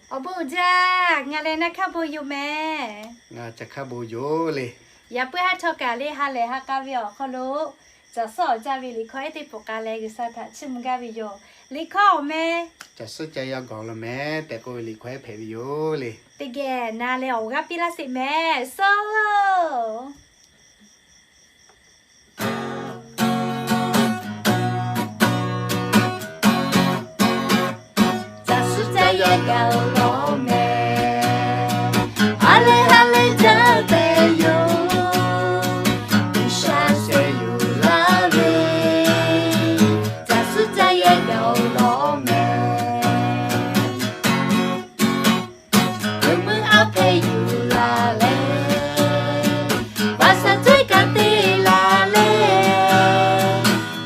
Awˬ bon uiˍ jaˇ, ngaˬ lehˬ na hk'aˇ bon yoˬ mehˍ. Ngaˬ ca hk'aˇ bon yoˬ le. Yaꞈ puiˉ haˉ htawˇ kaꞈ le ha lehˬ ha k'a ve awˬ hk'aw lo, caˬ suhˉ awˬ jaˇ ve liꞈ hkawˇ ehˉ teˇ pawˆ k'a leh G'uiˬsha htaꞈ chiˇ mvuh gaˇ ve yoˬ. Liꞈ hkawˇ awˬ meh, caˬ suhˉ ca yaˇ gawˬ lo mehˍ tehꞈ k'oˆ ve liꞈ hkawˇ ehˉ hpehꞈ ve yoˬ le. Teˇ geh na leh awˬ g'aˇ piˇ laˇ sheˍ mehˍ suhˉ. Caˬ suhˉ caˇ yaˇ gaˬ lawˬ mehˍ. Ha lehˬ ha lehˬ jaˇ tehꞈ yoˬ. G'uiˬsha sheh yuˬ laˇ ve, caˬ suhˉ caˇ yaˇ gaˬ lawˬ mehˍ. Meuˇ meuˇ aˉ hpehꞈ yuˬ la leh, baˬ shaˍ cawehˇ kaꞈ te la leh,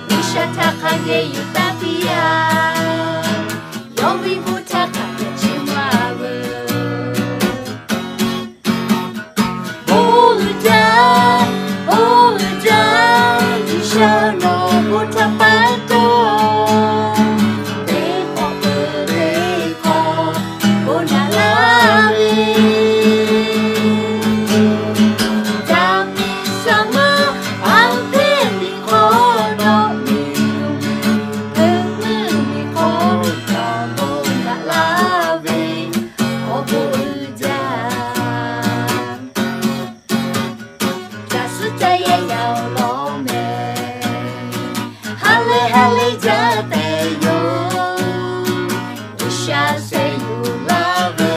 G'uiˬsha htaꞈ hk'a geh yuˬ taˇ piˇ-a. Yawˇ ve bon htaꞈ hk'a geh chiˇ mvuh-a veuˬ. Bon uiˍ jaˇ, bon uiˍ jaˇ, G'uiˬsha nawˬ bon htaꞈ pa taw. Teˇ hk'awꞈ peuˬ teˇ hk'awꞈ bon naꞈ laˇ ve, caˇ miˬ shaˍ maˇ aˬ hpehˇ miˬ hk'awꞈ nawˬ miˬ, meuˇ meuˇ miˬ hk'awꞈ nawˬ bon naꞈ laˇ ve, awˬ bon uiˍ jaˇ. Caˬ suhˉ caˇ yaˇ gaˬ lawˬ mehˍ. Ha lehˬ ha lehˬ jaˇ tehꞈ yoˬ. G'uiˬsha sheh yuˬ laˇ ve,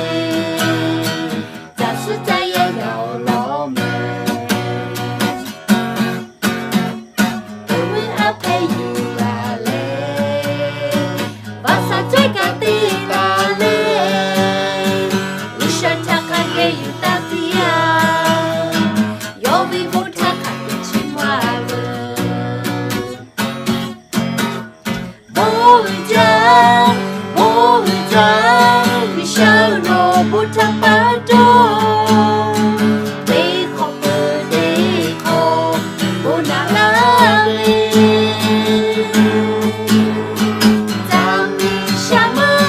caˬ suhˉ caˇ yaˇ gaˬ lawˬ mehˍ. Meuˇ meuˇ aˉ hpehˇ yuˬ la leh, baˬ shaˍ cawehˇ kaꞈ te la leh, G'uiˬsha htaꞈ hk'a geh yuˬ taˇ piˇ-a. Yawˇ ve bon htaꞈ hk'a geh chiˇ mvuh-a veuˬ. Bon uiˍ jaˇ, bon uiˍ jaˇ, G'uiˬsha nawˬ bon htaꞈ pa taw. Teˇ hk'awꞈ peuˬ teˇ hk'awꞈ bon naꞈ laˇ ve, caˇ miˬ shaˍ maˇ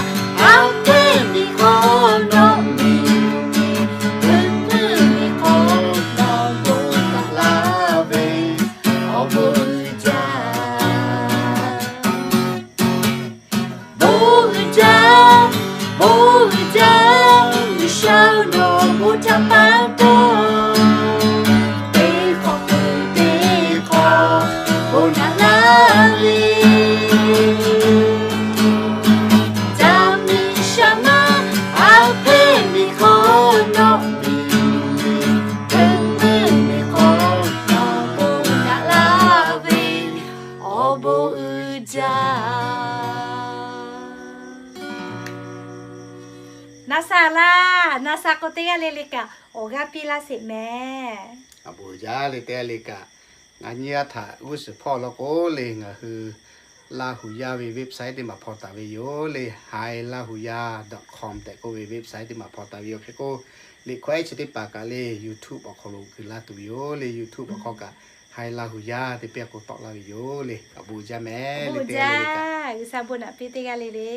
aˬ hpehˇ miˬ hk'awꞈ nawˬ miˬ, meuˇ meuˇ miˬ hk'awꞈ nawˬ bon naꞈ laˇ ve, awˬ bon uiˍ jaˇ. Bon uiˍ jaˇ, bon uiˍ jaˇ, G'uiˬsha nawˬ bon htaꞈ pa taw. Teˇ hk'awꞈ peuˬ teˇ hk'awꞈ bon naꞈ laˇ ve, caˇ miˬ shaˍ maˇ aˬ hpehˇ miˬ hk'awꞈ nawˬ miˬ, meuˇ meuˇ miˬ hk'awꞈ nawˬ bon naꞈ laˇ ve, awˬ bon uiˍ jaˇ. Na sha laˇ, na sha k'o teˇ g'aˇ le le kaꞈ awˬ g'aˇ piˇ laˇ sheˍ mehˍ. Awˬ bon uiˍ jaˇ le teˇ g'aˇ le kaꞈ, ngaˬ nyi a htaꞈ g'uˇ suhˍ hpawˇ law k'o le ngaˬ hui Laˇ huˍ yaˇ ve website teˇ maˬ hpaw taˍ ve yoˬ le, hailahuˍyaˇ dot com tehꞈ k'oˆ ve website teˇ maˬ hpaw taˍ ve yoˬ. Hk'e k'o, liꞈ hkawˇ ehˉ chi teˇ hpaˍ kaꞈ le YouTube awˬ hk'aw lo kuiˬ laˇ tuˬ yoˬ le, YouTube awˬ hk'aw kaꞈ hailahuˍyaˇ te piˇ k'o tawˆ laˇ ve yoˬ le. Awˬ bon uiˍ jaˇ mehˍ le teˇ g'aˇ le kaꞈ. G'uiˬsha bon naꞈ piˇ teˇ g'aˇ le le.